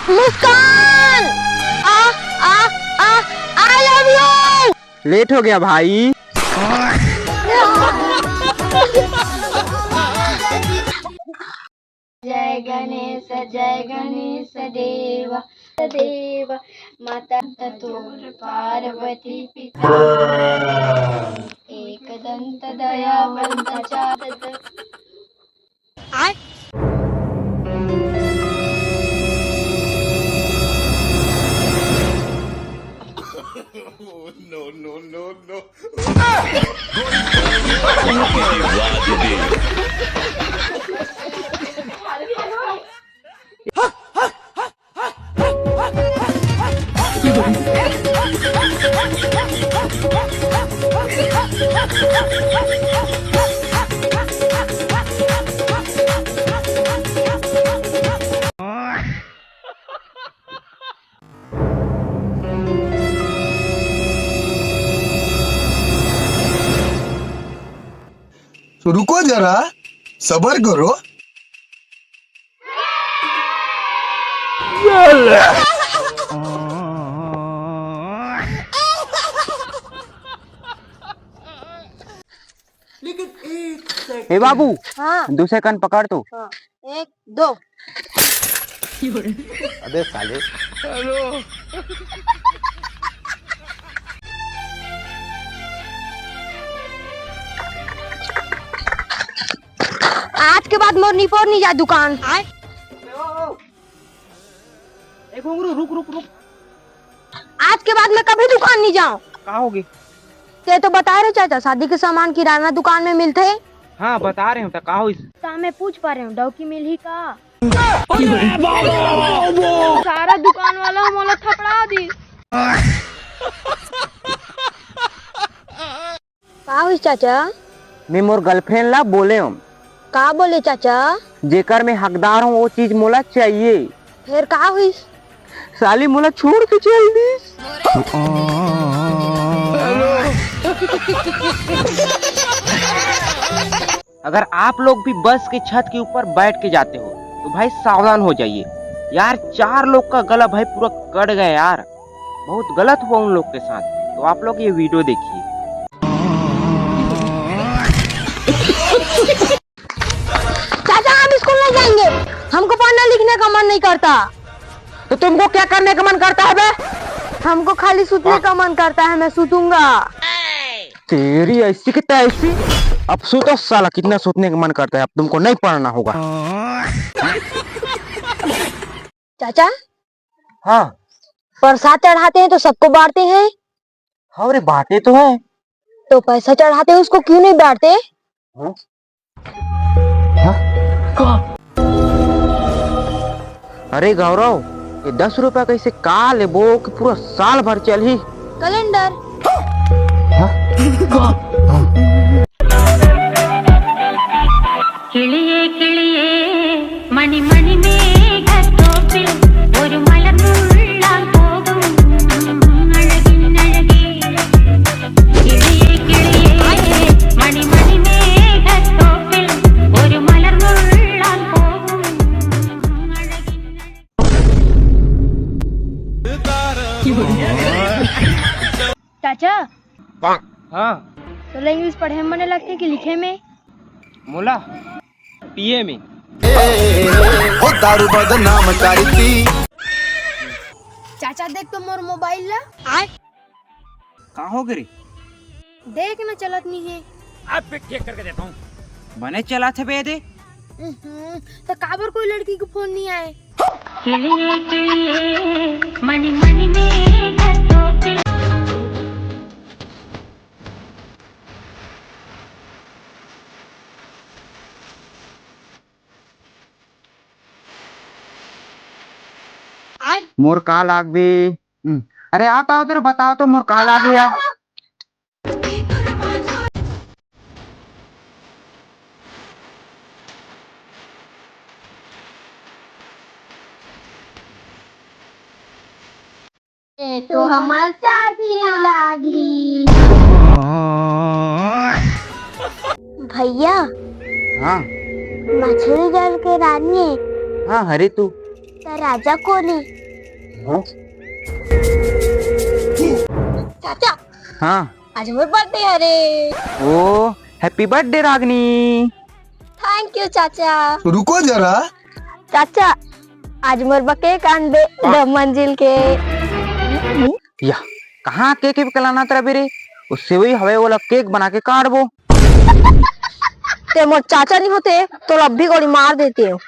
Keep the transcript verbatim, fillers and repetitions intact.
मुस्कान, आ, आ, आ, I love you। लेट हो गया भाई। जय गणेश, जय गणेश देव, देव, माता तोर पार्वती पिता, एक दंत दयावंत चार दंत। तो रुको जरा, सबर करो। लेकिन एक सेकंड। हे बाबू, हाँ। दो सेकंड पकड़ तू। हाँ, एक, दो। अबे साले। आज के बाद मोर निपोर नहीं जा दुकान। ए घुंगरू, रुक, रुक, रुक। आज के बाद मैं कभी दुकान नहीं जाऊं। का होगे? ते तो बता रहे चाचा, शादी के सामान किराना दुकान में मिलते। हाँ, बता रहे हूँ, तो का होइस? का मैं पूछ पा रहे हूँ, डौकी मिलही का? सारा दुकान वाला मोला थपड़ा दी। का होइस चाचा? मैं मोर गर्लफ्रेंड ला बोले हूँ। का बोले चाचा? जेकर मैं हकदार हूँ, वो चीज मोला चाहिए। फिर का होइस? साली मोला छोड़ के चल दिस। अगर आप लोग भी बस के छत के ऊपर बैठ के जाते हो तो भाई सावधान हो जाइए यार, चार लोग का गला भाई पूरा कट गया यार, बहुत गलत हुआ उन लोग के साथ। तो आप लोग ये वीडियो देखिए। चाचा, हम स्कूल नहीं जाएंगे, हमको पढ़ने लिखने का मन नहीं करता। तो तुमको क्या करने का मन करता है बे? हमको खाली सूतने हाँ। का मन करता है, मैं सूतूंगा। तेरी ऐसी की तैसी। अब सूतो साला, कितना सूतने का मन करता है, अब तुमको नहीं पढ़ना होगा। चाचा, हाँ। प्रसाद चढ़ाते हैं तो सबको बांटते हैं। हाँ रे, बांटे तो है। तो पैसा चढ़ाते हैं, उसको क्यों नहीं बांटते? हाँ? हाँ? अरे गौरव, ये दस रुपया कैसे का लेबो कि पूरा साल भर चलही? कैलेंडर। हाँ? हाँ। கிளியே கிளியே, மணி மணி மேகத்தோப்பில் ஒரு மலர் முள்ளால் போகும் அழகின் அழகே. கிளியே கிளியே, மணி மணி மேகத்தோப்பில் ஒரு மலர் முள்ளால் போகும் அழகின் அழகே. चाचा, हाँ। तोला इंग्लिश पढ़े में बने लगथे कि लिखे में? मोला पिए में। ओ दारू बदनाम करती। चाचा, देख तो मोर मोबाइल ला। का होगे रे? देख ना, चलत नहीं है। अब भी ठीक करके देता हूँ। बने चलत हे बे दे। हम्म, तो काबर कोई लड़की के फोन नहीं आए? किलिये किलिये, मनी मनी में धर तो पिल। मोर का लागबे? हम्म। अरे, आ पाओ तेरे, बताओ तो, मोर का लागबे यार? ए तो हमर चाची लागी। भैया, हाँ। मछली जल के रानी है। हाँ, हरे तू। राजा कोन हे? चाचा, हाँ। आज मोर बर्थडे हरे। ओ, happy birthday Ragini. Thank you चाचा। रुको जरा। चाचा, आज मोर बर केक आनबे, दो मंजिल के। या, कहाँ केक वेक लाना तेरा बेरे? उससे वही हवे वाला केक बना के काटबो। ते मोर चाचा नहीं होते तो अब भी गोली मार देते हो।